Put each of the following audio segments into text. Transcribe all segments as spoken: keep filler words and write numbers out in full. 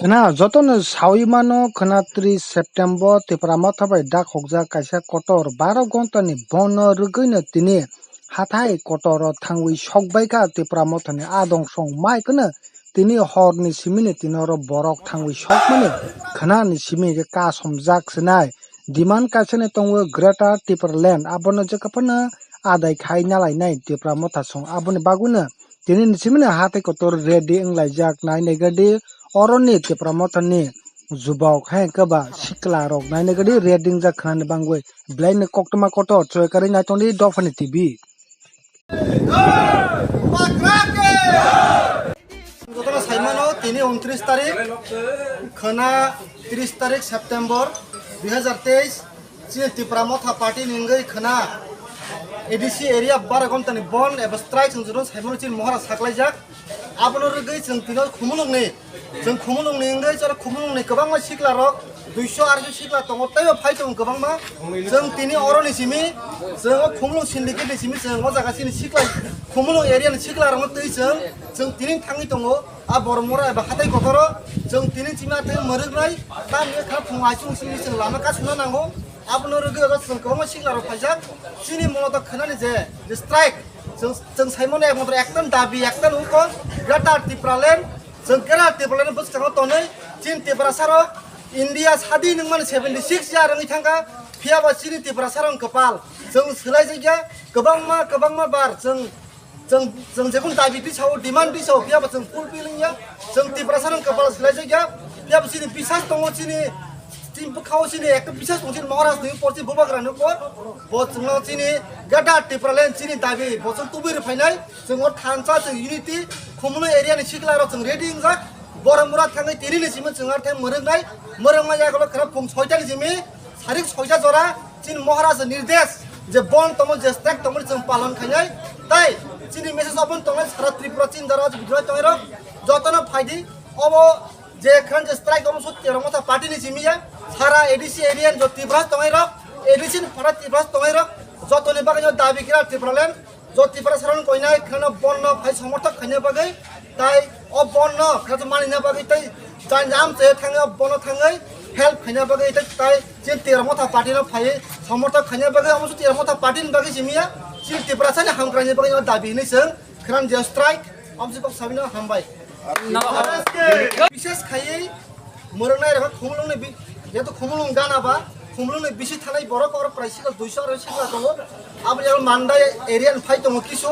Na, jotono sawi mano khwna tris September Tipra Motha bai dakhokjak kaisa kotor baro gontani bono rwgwino tini hathai kotoro thangwi sokbaikha Tipra Mothani adong song mai khwno tini horni simini tini oro borok thangwi sokmani khwnani simi khe kasomjak sinai. Demand kaisani tongo Greater Tipraland, abono jekha phano adai khai nalainai Tipra Motha song. Aboni bagwino tini ni simini hathai kotor ready wnglaijak nai naigadi oroni Tipra Mothani jubok hai khe ba sikla rok nai naigadi ready wngjak khwnani bangwi. Belai ni koktwma kotor choi karwi naitongdi Dophani T V. Jotono saimano tini untris tarik khwna tris tarik September dui hazar teis chini Tipra Motha party ni wngwi khwna A D C area baro gontani bon eba strike chwng jotono saimano chini mohora saklaijak. Abono rwgwi chwng tino khumulwngni, chwng khumulwngni wngwi chwng khumulwngni kwbangma sikla rok, duiso arso sikla tongo, teibo phai tongo kwbangma. Chwng tini oroni simi, chwng o khumulwng syndicate ni simi, chwng o jaga chini sikla khumulwng area ni sikla rokno twi chwng, chwng tini thangwi tongo. A Boromura eba hatai kotoro chwng tini chima tei mwrwknai, tamni kha phung aisung simi chwng lama kasuna nango. Abono rwgwi oro chwng kwbangma sikla rok phaijak. Chini mono to khwnani je, je strike, chwng, chwng saimano ekmatro ektan dabi, ektan ungkol, Greater Tipraland, chwng Greater Tipraland bwskango tonwi, chini Tiprasa rok India sadi nungmani seventy six year wngwi thangkha, phiyaba chini Tiprasa rok kwpal, chwng swlaijakya, kwbangma, kwbangma bar, chwng Chwng, chwng jekun dabi tisao, demand tisao, phiyaba chwng fulfill wngya. Chwng Tiprasa rok kwpal swlaijakya. Phiyaba chini bisas tongo, chini, chini bwkhao chini ekta bisas tongo, chini Maharaj ni porti Bubagra ni por. Bo chwngno chini Greater Tipraland chini dabi, bo chwng tubui rwphainai. Chwng o thansa, chwng unity, Khumulwng area ni sikla rok chwng ready wngjak. Boromura thangwi tini ni simi chwng ar thai mwrwngnai. Mwrwngma yagulo khwna phung soita ni simi. Sarik soita jora chini Maharaj nirdesh je bon tomo je strike tomo chwng palon khainai. Tai chini message open tongnai sara Tripura chini jora je bidroi tongnai rok jotono phaidi obo je khan je strike omo sot Tipra Motha party ni simi ya sara A D C area jo Tripura tongnai rok A D C ni phara Tripura tongnai rok jotoni bagwi no dabi kira Tipraland. Jo Tiprasa rok koinai kheno bonno phai somorthok khaina bagwi tai o bonno kheno manina bagwi tai jani amchai thangwi o bono thangwi help khaina bagwi tai tai chini Tipra Motha party no phai somorthok khaina bagwi omo Tipra Motha party ni bagwi simi ya chini Tiprasa ni hamkraini bagwi o dabi hinwi chwng kheno je strike omo kok sabino hambai. Bishes khaiwi Mwrwngnai rok Khumulwngni bi-, jehetu Khumulwng gana ba, Khumulwngni bisi thanai borok oro prai sikla duiso aro sikla tongo. Aboni yago Mandai area ni phai tongo kisu,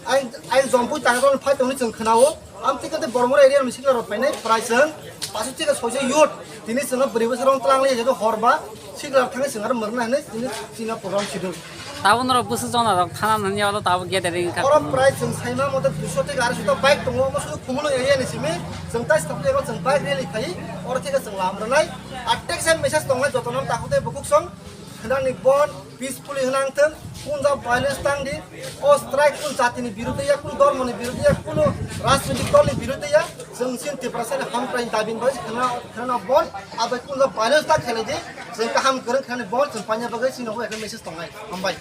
ain, ain Jompui Tangator ni phai tongo chwng khwnao. Am thik khe Boromura area ni sikla rok phainai prai chwng pasu thik khe soise youth. Tini chwngno bwrwi bwsarok twlang li jehetu hor ba sikla rok thangwi chwng aro mwrwngna hinwi tini chini program sidung. Tabuk norok bwswk jona rok thana nani oro tabuk gathering kha. Oro prai chwng saima mote duiso thik arsho ta bike tongo, omo sudu Khumulwng area ni simi. Chwng tai stop ego chwng bike rally khai, oro thik chwng lam rwnai. Atek se message tongnai joto no takhuk tei bukhuk song. Khwnani bon peacefully hwnang thung, kunja violence tang di. O strike kun jati ni birudhe ya, kun dhormo ni birudhe ya, kun rajnitik dol ni birudhe ya. Chwng sin Tiprasa ni hamkrai dabi ni bai khwna, khwna bon, abai kunja violence ta khelai di. Chwng kaham kwrwng khwnani bon, chwng paina bagwi chini hoi message tongnai. Hambai.